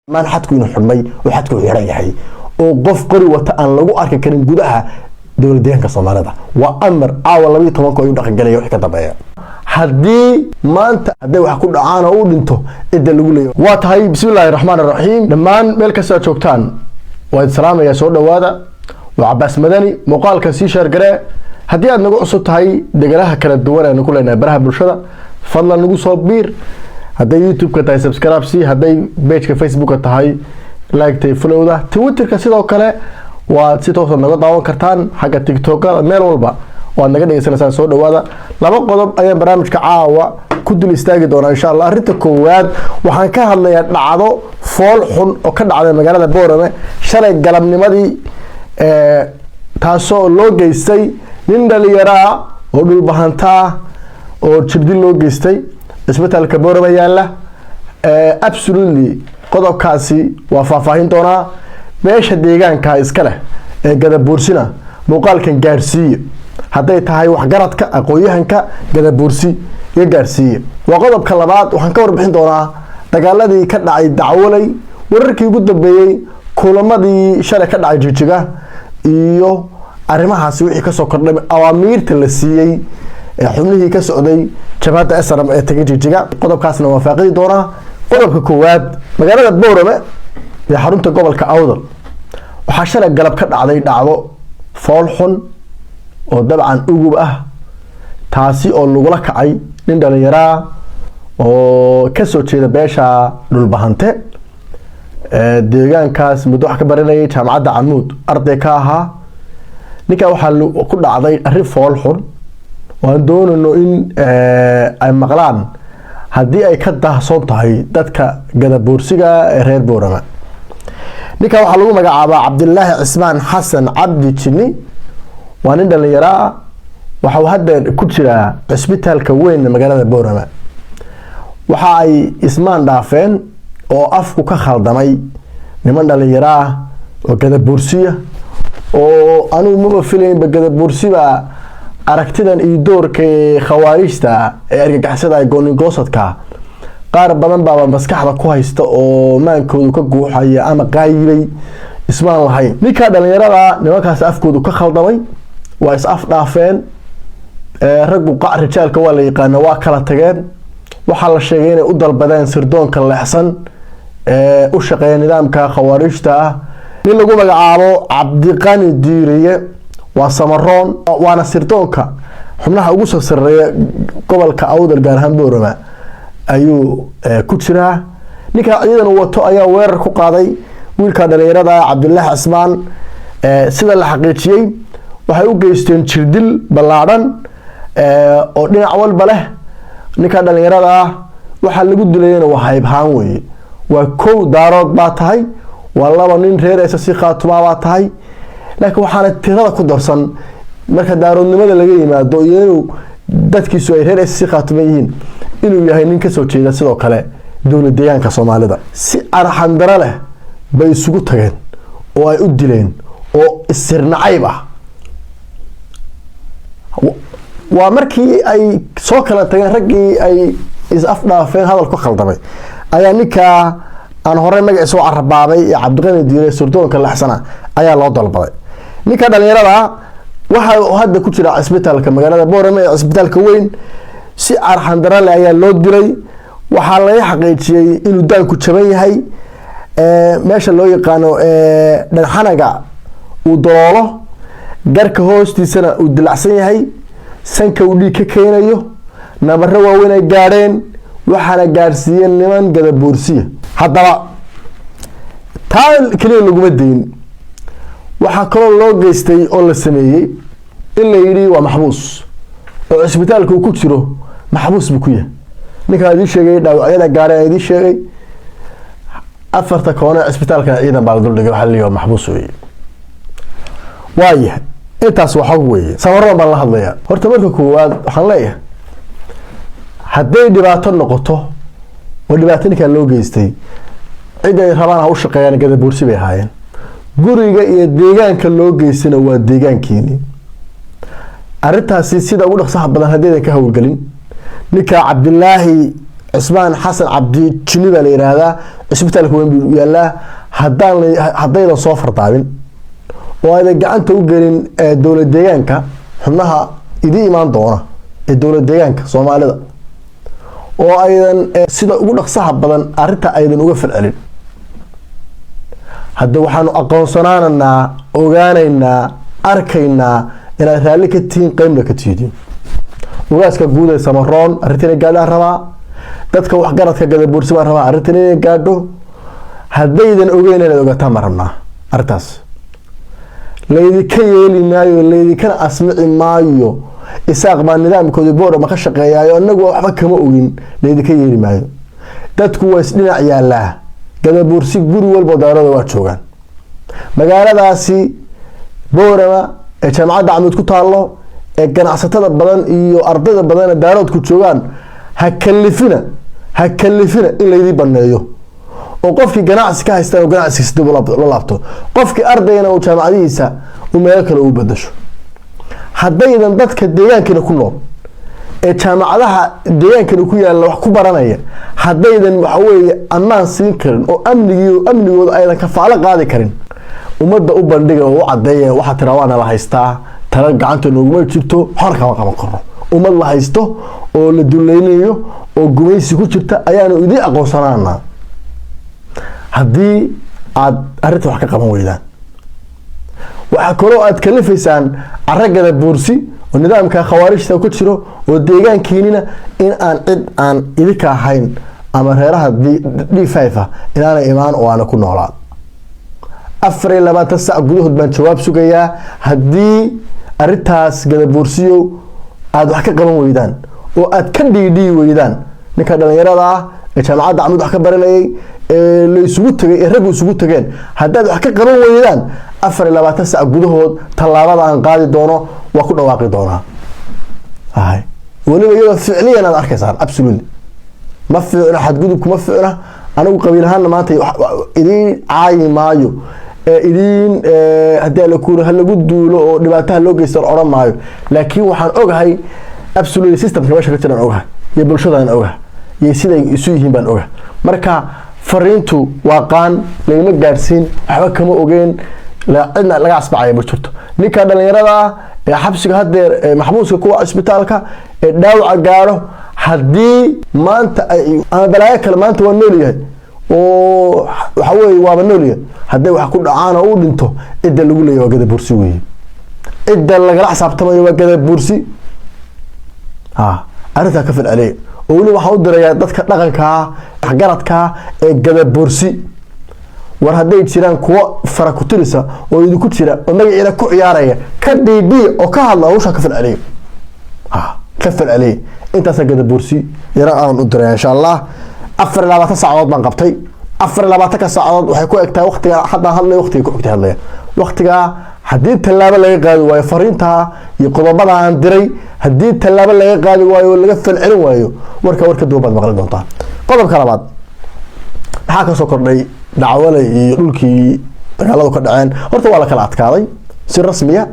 Maan xadku inuu xidhmay oo xadku xidhan yahay oo qof qori wata aan lagu arki karin gudaha dowlad deegaanka Soomaalida. Waa amar caawa 12-ka ayuu dhaqangelaya wixii ka dambeeya. Haddii maanta hadday wax ku dhacaan oo u dhinto cidda lagu leeyahay waa tahay. Bismillaahi raxmaan raxiim. Dhammaan meel kasta aad joogtaan waa idin salaamaya, soo dhowaada. Waa Cabaas Madani. Muuqaalka sii share garee. Haddii aad nagu cusub tahay degalaha kala duwan aynu ku leenahay baraha bulshada, fadlan nagu soo biir. Hadday YouTube-ka tahay, subscribe si hadday page-ka Facebook-ka tahay, like-tay, follow-da. Twitter-ka sidoo kale waad si toosa naga daawan kartaan, xagga TikToka, meel walba waad naga dhegeysanaysaan. Soo dhawaada. Laba qodob ayaan barnaamijka caawa ku dul istaagi doonaa, insha Allah. Arrinta koowaad, waxaan ka hadlayaa dhacdo fool xun oo ka dhacday magaalada Boorame shalay galabnimadii, taasoo loo geystay nin dhalinyaraa oo dhulbahantaa oo jirdil loo geystay isbitaalka Boorame yaalla. Absolutely, qodobkaasi waa faahfaahin doonaa. Meesha deegaanka iska leh ee Gadabuursina muuqaalkan gaadhsiiye. Hadday tahay waxgaradka, aqoon-yahanka Gadabuursi iyo gaadhsiiye. Waa qodobka labaad. Waxaan ka warbixin doonaa dagaaladii ka dhacay Dacwaley, wararkii ugu dambeeyey, kulamadii shalay ka dhacay Jigjiga iyo arrimahaasi wixii kasoo kordhay, awaamiirta la siiyey ee xubnihii ka socday jabhadda SNM ee tegay Jigjiga. Qodobkaasna waa faaqidi doonaa. Qodobka koowaad, magaalada Boorame ee xarunta gobolka Awdal waxaa shalay galab ka dhacday dhacdo fool xun oo dabcan ugub ah, taasi oo lagula kacay nin dhalinyaraa oo kasoo jeeda beesha Dhulbahante, deegaankaas muddo wax ka baranayay, jaamacadda Camuud arday ka ahaa. Ninkaa waxaa ku dhacday arrin fool xun oo aan doonayno in ay maqlaan haddii ay ka daahsoon tahay dadka Gadaboorsiga ee reer Boorama. Ninkan waxaa lagu magacaabaa Cabdilaahi Cismaan Xasan Cabdi Jinni. Waa nin dhalinyaro ah. Waxa uu hadda ku jiraa cisbitaalka weyn ee magaalada Boorama. Waxa ay ismaan dhaafeen oo afku ka khaldamay niman dhalinyaro ah oo Gadaboorsiya, oo anigu maba filaynba Gadaboorsiba aragtidan iyo doorka khawaarijta ee argagixisada ee goonigoosadka. Qaar badan baaba maskaxda ku haysta oo maankoodu ka guuxaya ama qaayibay ismaan lahayn. Ninkaa dhalinyarada nimankaas afkoodu ka khaldamay, waa is af dhaafeen. Raggu qac rijaalka waa la yaqaana, waa kala tageen. Waxaa la sheegay inay u dalbadeen sirdoonka leexsan ee u shaqeeya nidaamka khawaarijta ah nin lagu magacaabo Cabdiqani Diiriye. Waa Samaroon, waana sirdoonka xubnaha ugu soo sareeya gobolka Awdal, gaar ahaan Boorama ayuu ku jiraa. Ninkaa ciidan uu wato ayaa weerar ku qaaday wiilka dhalinyarada Cabdilaahi Cismaan. Sida la xaqiijiyey, waxay u geysteen jirdil ballaadhan oo dhinac walba leh. Ninka dhalinyarada ah waxaa lagu dilayana waa haybhaan weeye. Waa kow, Daarood baa tahay. Waa laba, nin reer SSC Khaatuma baa tahay. Laakiin waxaana tirada ku darsan, marka daaroodnimada laga yimaado iyo inuu dadkiisu ay reer SSC Khaatuma yihiin, inuu yahay nin kasoo jeeda sidoo kale dowlad deegaanka Soomaalida. Si arxandaro leh bay isugu tageen oo ay u dileen oo isirnacayb ah. Waa markii ay soo kala tageen raggii ay is afdhaafeen, hadal ku khaldamay, ayaa ninkaa aan horey magaciisa u carabaabay ee Cabdiqani Diire, surdoonka laxsana, ayaa loo dalbaday. Ninka dhalinyarada waxa uu hadda ku jira cisbitaalka magaalada Boorame ee cisbitaalka weyn. Si arxandarale ayaa loo dilay. Waxaa laga xaqiijiyey inuu daanku jaban yahay, meesha loo yaqaano dhanxanaga uu daloolo, garka hoostiisana uu dilacsan yahay, sanka uu dhiig ka keenayo, nabaro waaweyn ay gaadheen. Waxaana gaadhsiiyeen niman Gadaboorsiya. Haddaba taa keliya laguma dayn. Waxaa kaloo loo geystay oo la sameeyey in la yidhi waa maxbuus oo cisbitaalka uu ku jiro maxbuus buu ku yahay. Ninkaan idiin sheegay dhaawacyada gaadhay aan idiin sheegay, afarta koone cisbitaalka ciidan baa la duldhigay. Waxaa la yidhi waa maxbuus weeye. Waayahay, intaas waa xog weeye. Samaroon baan la hadlayaa. Horta marka koowaad waxaan leeyahay, hadday dhibaato noqoto oo dhibaato ninkaan loo geystay, cid ay rabaan ha u shaqeeyaan, Gadaboorsi bay ahaayeen. Guriga iyo deegaanka loo geystayna waa deegaankiini. Arrintaasi sida ugu dhaqsaha badan haddaydan ka howlgelin ninka Cabdilaahi Cismaan Xasan Cabdi Jini baa la yidhaahdaa, cisbitaalka weyn buu yaallaa. Haddaan haddaydan soo fardaabin oo aydan gacanta u gelin dowlad deegaanka, xubnaha idii imaan doona ee dowlad deegaanka Soomaalida, oo aydan sida ugu dhaqsaha badan arrinta aydan uga falcelin, hadda waxaanu aqoonsanaananaa, ogaanaynaa, arkaynaa inaad raalli ka tihiin, qeybna ka tihidiin. Ugaaska guud ee Samaroon arrinta inay gaadhaan rabaa, dadka waxgaradka Gadabuursi baan rabaa arrintan inay gaadho. Haddaydan ogeyn inaad ogaataan baan rabnaa. Arrintaas laydinka yeeli maayo, laydinkana asmici maayo. Isaaq baa nidaamkoodii Boorama ka shaqeeyaayo, anagu waxba kama ogin, laydinka yeeli maayo. Dadku waa isdhinac yaallaa. Gadabuursi guri walba daarada waa joogaan. Magaaladaasi Boorama ee Jaamacadda Camud ku taallo ee ganacsatada badan iyo ardayda badan ee Daaroodku joogaan, ha kalifina, ha kalifina in laydii baneeyo oo qofkii ganacsi ka haystaan oo ganacsigiisa dib ula laabto, qofkii ardayna uu jaamacadihiisa uu meelo kale u bedasho. Haddaydan dadka deegaankana ku nool ee jaamacadaha deegaankana ku yaalla wax ku baranaya, haddaydan waxa weeye ammaan siin karin oo amnigii amnigooda aydan kafaalo qaadi karin, ummadda u bandhiga oo u caddeeya. Waxaa tiraa waana la haystaa, tala gacanta nooguma jirto, waxna kama qaban karno. Ummad la haysto oo la dulleynayo oo gumaysi ku jirta ayaanu idiin aqoonsanaanaa. Haddii aad arrinta wax ka qaban weydaan, waxaa kaloo aad kalifaysaan caragada Buursi oo nidaamka khawaarijta ku jiro oo deegaankiinina in aan cid aan idinka ahayn ama reeraha D5 ah inaanay imaan oo aana ku noolaan. 24 sac gudahood baan jawaab sugayaa. Haddii arrintaas, Gadabuursiyo, aada wax ka qaban weydaan oo aad ka dhiidhiyi weydaan ninka dhalinyarada ah ee Jaamacadda Camud wax ka baranayay ee la isugu tegay ee raggu isugu tegeen, haddaad wax ka qaban weydaan, 24 sac gudahood tallaabada aan qaadi doono waa ku dhawaaqi doonaa. Hay weliba iyadoo ficliyan aad arkaysaan. Absolutely ma fiicno, xadgudubku ma fiicna. Anigu qabiil ahaana maanta idiin caayi maayo, idiin haddii ala kuuri ha lagu duulo oo dhibaataha loo geysto odhan maayo, laakiin waxaan ogahay absolutely systemka meesha ka jiraan ogahay, iyo bulshadaan ogahay, iyo siday isu yihiin baan ogahay. Marka fariintu waa qaan lagama gaadhsiin, waxba kama ogeen, cidna laga asbacaya ma jirto. Ninka dhalinyarada ah ee xabsiga hadeer maxbuuska kuwa isbitaalka ee dhaawaca gaadho, haddii maanta ay ama balaayo kale, maanta waa nool yahay oo waxa weeye waaba nool yahay, hadday wax ku dhacaan oo u dhinto, cidda lagu leeyahy waa Gadabursi weeye, cidda lagala xisaabtamayo waa Gadabursi. Ha arrintaa ka falceliya. Oo weli waxaan u dirayaa dadka dhaqankaa, waxgaradkaa ee Gadabursi: war hadday jiraan kuwo fara kutirisa oo idinku jira oo magaciina ku ciyaaraya, ka dhiidhiya oo ka hadla, hawshaa ka falceliya, ha ka falceliya. Intaasa Gadabursi yara aan u diraya. Insha Allah 24 saacadood baan qabtay. 24-ka saacadood waxay ku egtahay waqtiga haddaan hadlay, waqtiga ku egtahay hadlaya. Waqtigaa haddii tallaabo laga qaadi waayo fariintaa iyo qodobada aan diray, haddii tallaabo laga qaadi waayo oo laga falcelin waayo, warka warka duwan baad maqli doontaa. Qodobka labaad, maxaa kasoo kordhay Dhacwaley iyo dhulkii dagaaladu ka dhaceen? Horta waa la kala adkaaday si rasmiya.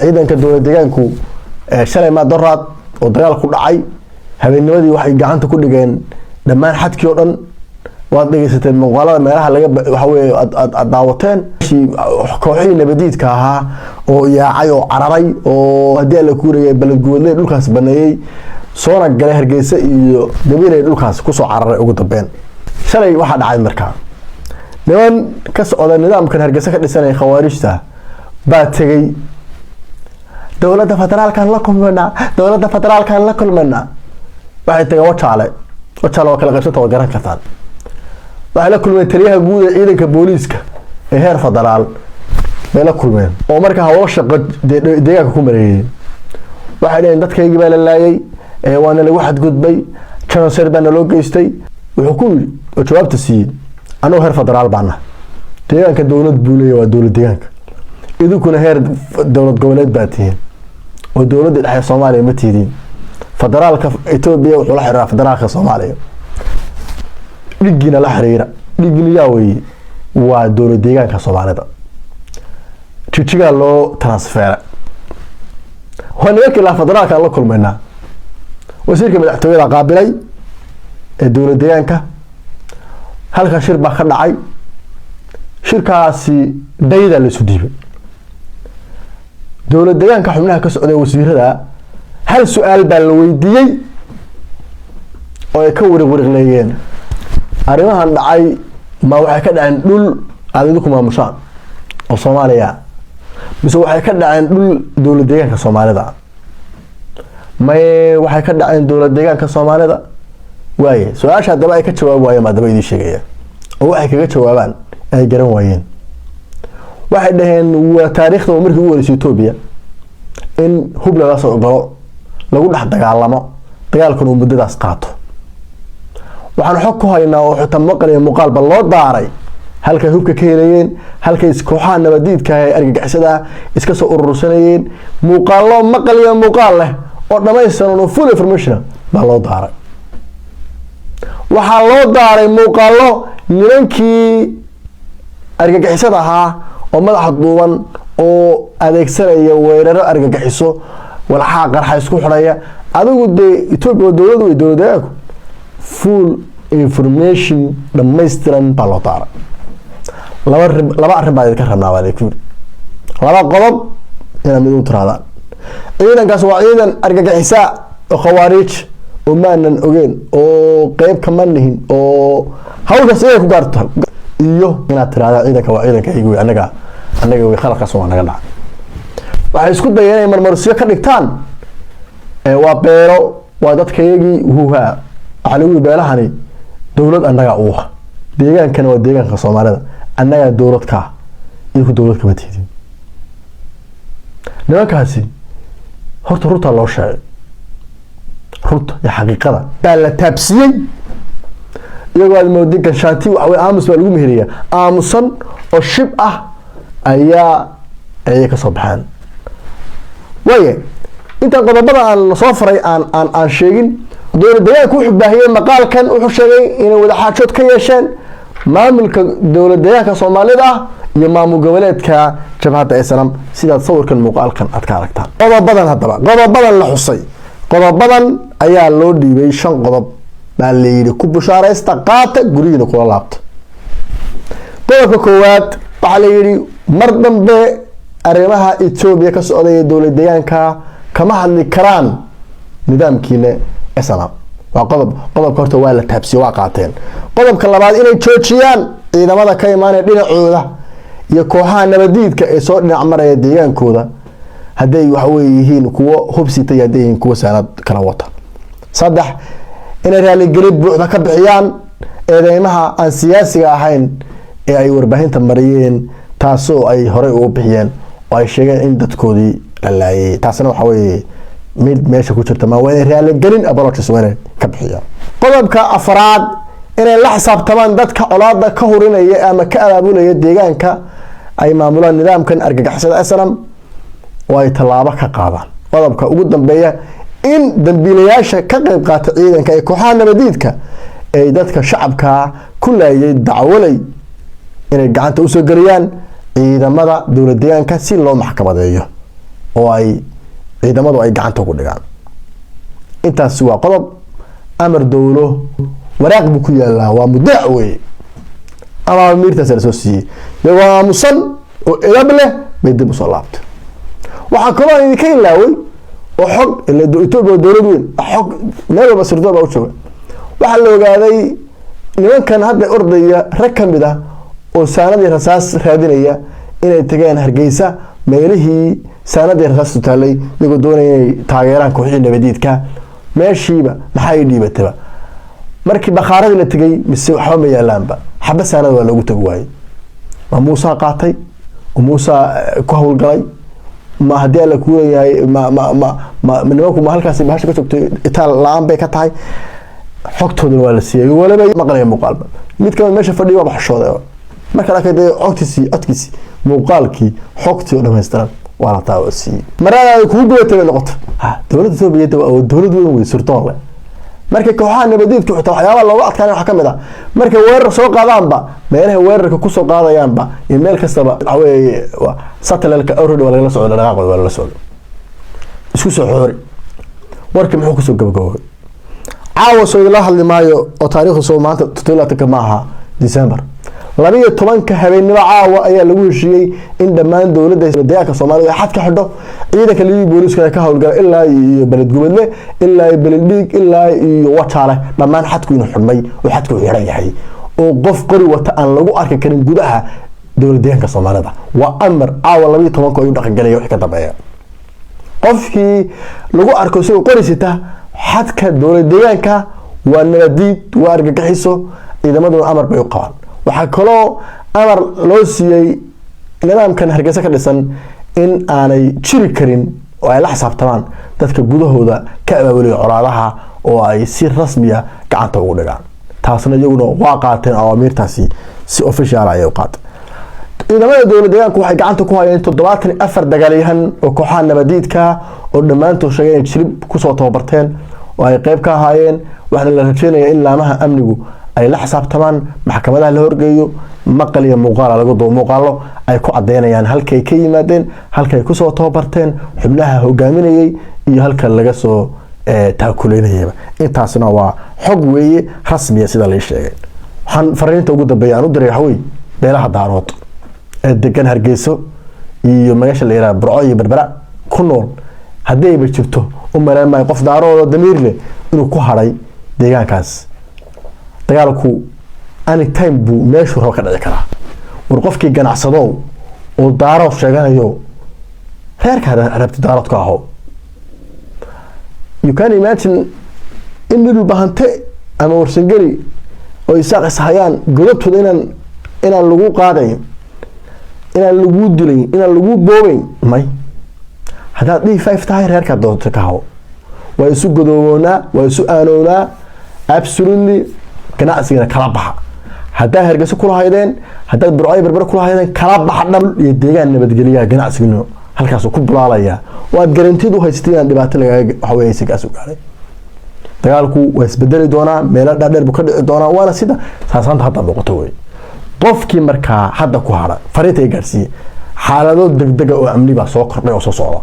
Ciidanka dowlad deegaanku shalay maa doraad oo dagaal ku dhacay habeennimadii waxay gacanta ku dhigeen dhammaan xadkii oo dhan. Waad dhegeysateen muuqaalada meelaha laga waxa weye aad daawateen kooxihii nabadiidka ahaa oo yaacay oo cararay oo haddii alla kuurayay Baledguwadley dhulkaas baneeyey, soona galay Hargeysa iyo Gabiley, dhulkaas kusoo cararay. Ugu dambeyn shalay waxaa dhacay markaa niman ka socda nidaamkan Hargeysa ka dhisanaya, khawaarijta, baa tegey. Dowladda federaalkaan la kulmanaa, dowladda federaalkaan la kulmanaa. Waxay tageen Wajaale. Wajaale waa kala qaybsanta, waa garan kartaan. Waxay la kulmeen taliyaha guud ee ciidanka booliiska ee heer federaal bay la kulmeen, oo markaa hawlo shaqo deegaanka ku mareeyey. Waxay dhaheen dadkaygii baa la laayay, waana lagu xadgudbay, genocide baa naloo geystay. Wuxuu ku yidhi oo jawaabta siiyey: annagu heer federaal baana, deegaanka dowlad buu leeyahy, waa dowlad deegaanka, idinkuna heer dowlad goboleed baa tihiin oo dowladda dhexe Soomaaliya ma tihidiin. Federaalka Etoobiya wuxuu la xiriiraa federaalka Soomaaliya, dhigiina la xiriira. Dhigina yaa weeye? Waa dowlad deegaanka Soomaalida. Jijigaa loo transfera. Waa nimankii laa federaalka aan la kulmaynaa. Wasiirka madaxtooyada qaabilay. Ee dowlad deegaanka. Halkaa shir baa ka dhacay. Shirkaasi dayda la isu dhiibay. Dowlad deegaanka xubnaha ka socday, wasiirada, hal su-aal baa la weydiiyey oo ay ka wariq wariqleeyeen: arrimahan dhacay ma waxay ka dhaceen dhul aada idinku maamushaan oo Soomaaliya, mise waxay ka dhaceen dhul dowlad deegaanka Soomaalida? Maye, waxay ka dhaceen dowlad deegaanka Soomaalida. Waaye, su-aasha haddaba ay ka jawaab waayeen baa daba idiin sheegaya, oo waxay kaga jawaabaan ay garan waayeen. Waxay dhaheen waa taariikhda waa markii ugu horeysay Etoobiya in hub lala soo galo, lagu dhex dagaalamo, dagaalkuna uu muddadaas qaato. Waxaan xog ku haynaa oo xitaa maqal iyo muuqaalba loo daaray halkay hubka ka helayeen, halkay kooxaha nabadiidka ee argagixisada iska soo urursanayeen. Muuqaallo maqal iyo muuqaal leh oo dhamaystiran oo full information baa loo daaray. Waxaa loo daaray muuqaallo nimankii argagixisada ahaa oo madaxa duuban oo adeegsanaya weeraro argagixiso, walxaha qarxa isku xidhaya. Adigu dee Etoobiya waa dowlad wey. Dowlad deegaanku full information dhammaystiran baa loo daaray. Laba arrin baa idinka rabnaa, baa idinku yidhi. Laba qodob inaad mid u tirahdaan: ciidankaas waa ciidan argagixisa oo khawaariij oo maanan ogeyn oo qeyb kama nihin oo hawshaas inay ku gaarto, iyo inaad tirahdaan ciidanka waa ciidanka iyaga wey, annaga wey, khaladkaas waa naga dhaca. Waxay isku dayeen inay marmarsiyo ka dhigtaan: waa beelo, waa dadkayagii huhaa. Waxaa lagu yiri beelahani dowlad annaga uuha, deegaankana waa deegaanka Soomaalida, annagaa dowlad ka ah, idinku dowlad kama tiidin. Nimankaasi horta runtaa loo sheegay, runta iyo xaqiiqada baa la taabsiyey. Iyagoo aad moodin ganshaanti waxawey aamus baa lagu meheriyaa, aamusan oo shib ah ayay kasoo baxeen. Waaya, intaan qodobada aan soo faray aan sheegin, dowlad deegaanku wuxuu baahiyey maqaalkan. Wuxuu sheegay inay wadaxaajood ka yeesheen maamulka dowlad deegaanka Soomaalida ah iyo maamul goboleedka jabhadda SNM, sidaad sawirkan muuqaalkan aad ka aragtaan. Qodobadan haddaba, qodobadan la xusay, qodobadan ayaa loo dhiibay. Shan qodob baa la yidhi ku bushaaraysta, qaata, guryihiina kula laabta. Qodobka koowaad waxaa la yidhi mar dambe arrimaha Etoobiya ka socday ee dowlad deegaanka kama hadli karaan nidaamkiina SNM. Waa qodob. Qodobka horta waa la taabsiye, waa qaateen. Qodobka labaad, inay joojiyaan ciidamada ka imaanaya dhinacooda iyo kooxaha nabadiidka ee soo dhinac maraya deegaankooda, hadday waxawey yihiin kuwo hubsita iyo hadday yihiin kuwo saanad kala wata. Saddex, inay raaligelin buuxda ka bixiyaan eedeymaha aan siyaasiga ahayn ee ay warbaahinta mariyeen, taasoo ay horey ugu bixiyeen oo ay sheegeen in dadkoodii la laayay. Taasina waxa weeye mid meesha ku jirta ma waa inay raaligelin, apologies, waa inay ka bixiyaan. Qodobka afraad, inay la xisaabtamaan dadka colaada ka hurinaya ama ka abaabulaya deegaanka ay maamulaan nidaamkan argagixisada SNM oo ay tallaabo ka qaadaan. Qodobka ugu dambeeya, in dambiilayaasha ka qeyb qaata ciidanka ee kooxaha nabadiidka ay dadka shacabka ku laayay Dacwaley inay gacanta usoo geliyaan ciidamada dowlad deegaanka si loo maxkamadeeyo oo ay ciidamadu ay gacanta ugu dhigaan. Intaasi waa qodob amar dowlo, waraaq buu ku yaalaa, waa mudaac wey. Ama miirtaas lasoo siiyey, iyagoo aamusan oo edab leh bay dib usoo laabtay. Waxaa kaloo idinka ilaaway oo xog ila Etoobiya waa dowlad weyn, xog meel walba sirdoon baa u jooga. Waxaa la ogaaday nimankan hadda ordaya rag ka mid ah oo saanadii rasaas raadinaya inay tageen Hargeysa, meelihii saanadii rasaastu taalay, iyagoo doonaya inay taageeraan kooxihii nabadiidka. Meeshiiba maxaa ii dhiibataba, markii bakhaaradii la tegay mise waxba ma yaalaanba, xaba saanada waa loogu tagi waayey. Ma Muusaa qaatay oo Muusaa ku howlgalay? Ma haddii Alla kuu leeyahay, ma nimanku ma halkaasi bahasha ka joogtay, itaal la-aan bay ka tahay. Xogtoodana waa la siiyey, waliba maqlaya muuqaalba. Mid kamid meesha fadhiya waaba xishooday marka arkay dee codkiisii, codkiisii, muuqaalkii, xogtii oo dhammaystiran waa la taawa siiyey. Marada kugu gubatay bay noqotay. Ha, dowladda Etoobiya waa dowlad weyn wey, sirdoon leh. Marka kooxaha nabadiidka xitaa waxyaabaha looga adkaanay waxaa kamid ah markay weerar soo qaadaanba, meelaha weerarka kusoo qaadayaanba iyo meel kastaba waxa weeye satellite-ka already waa lagala socdo, dhaqaaqooda waa lala socdo. Isku soo xoori warkii, muxuu kusoo gabagaboobay? Caawa soo idinla hadli maayo oo taariikhdu soo maanta 27-ka ma aha December. 12-ka habeennimo caawa ayaa lagu heshiiyey in dhammaan dowladda deegaanka Soomaalida ay xad ka xidho, ciidanka Liyu Booliiska ka howlgala ilaa iyo Beledgubadle, ilaa iyo Beledhiig, ilaa iyo Wajaale. Dhammaan xadku inuu xidhmay oo xadku uu xidhan yahay oo qof qori wata aan lagu arki karin gudaha dowlad deegaanka Soomaalida. Waa amar caawa 12-ka ayuu dhaqangelaya. Wixii ka dambeeya, qofkii lagu arko isagoo qori sita xadka dowlad deegaanka waa nabadiid, waa argagixiso. Ciidamaduna amar bay u qabaan. Waxaa kaloo amar loo siiyey nidaamkan Hargeysa ka dhisan in aanay jiri karin oo ay la xisaabtamaan dadka gudahooda ka abaabulaya colaadaha oo ay si rasmiya gacanta ugu dhigaan. Taasna iyaguna waa qaateen awaamiirtaasi, si official ayay u qaateen. Ciidamada dowlad deegaanku waxay gacanta ku hayeen 74 dagaalyahan oo kooxaha nabadiidka oo dhammaantood sheegay inay Jilib kusoo tababarteen oo ay qeyb ka ahaayeen. Waxaana la rajeynaya in laamaha amnigu ay la xisaabtamaan, maxkamadaha la horgeeyo, maqal iyo muuqaala lagu dubo, muuqaalo ay ku cadeynayaan halkay ka yimaadeen, halkay kusoo tababarteen, xubnaha hogaaminayay iyo halka laga soo taakuleynayaba. Intaasna waa xog weeye rasmiya sida lai sheegay. Waxaan fariinta ugu dambeeya aan u diray waxawey beelaha Daarood ee degan Hargeyso iyo meesha la yihahda Burco iyo Berbera ku nool. Haddii ayba jirto, u malayn maayo qof Daaroodo damiir leh inuu ku hadhay deegaankaas. Dagaalku anytime buu meeshuu rabo ka dhici karaa. War qofkii ganacsadow oo Daarood sheeganayo, reerka rabti Daarood ka aho, you can imagine in Dhulbahante ama Warsangeli oo Isaaq ishayaan godobtooda inaan lagu qaadayn, inaan lagu dilayn, inaan lagu boobayn. May, haddaad D5 tahay, reerkaa doonta ka hawo. Waa isu godooboonaa, waa isu aanoonaa, absolutely. Ganacsigana kala baxa haddaad Hargeyso kula haydeen, haddaad Burcyo, Berber kula haydeen, kala baxa dhal iyo deegaan nabadgelyaha. Ganacsigana halkaasuu ku bulaalaya oo aad garantid u haysatid inaan dhibaato lagaaga waxa wey aysan kaasoo gaaray. Dagaalku waa isbedeli doonaa, meelo dhaadheer buu ka dhici doonaa, waana sida saasaanta hadda muuqato wey. Qofkii markaa hadda ku hadha, fariinta ay gaarsiiye, xaalado degdega oo amni baa soo kordhay oo soo socda.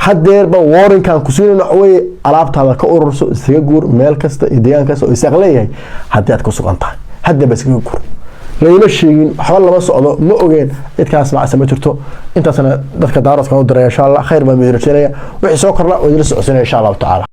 Hadeerba warning-kan ku siinayno waxa weeye alaabtaada ka ururso, iskaga guur meel kasta iyo deegaan kasta oo Isaaq leeyahay. Haddii aad ku sugan tahay, haddaba iskaga guur. Layma sheegin, waxba lama socdo, ma ogeen cidkaas macsa ma jirto. Intaasna dadka Daaroodkan u diray. Insha Allah khayr baan idin rajaynaya. Wixii soo kordha waa idinla socodsiinaya, insha Allahu tacaala.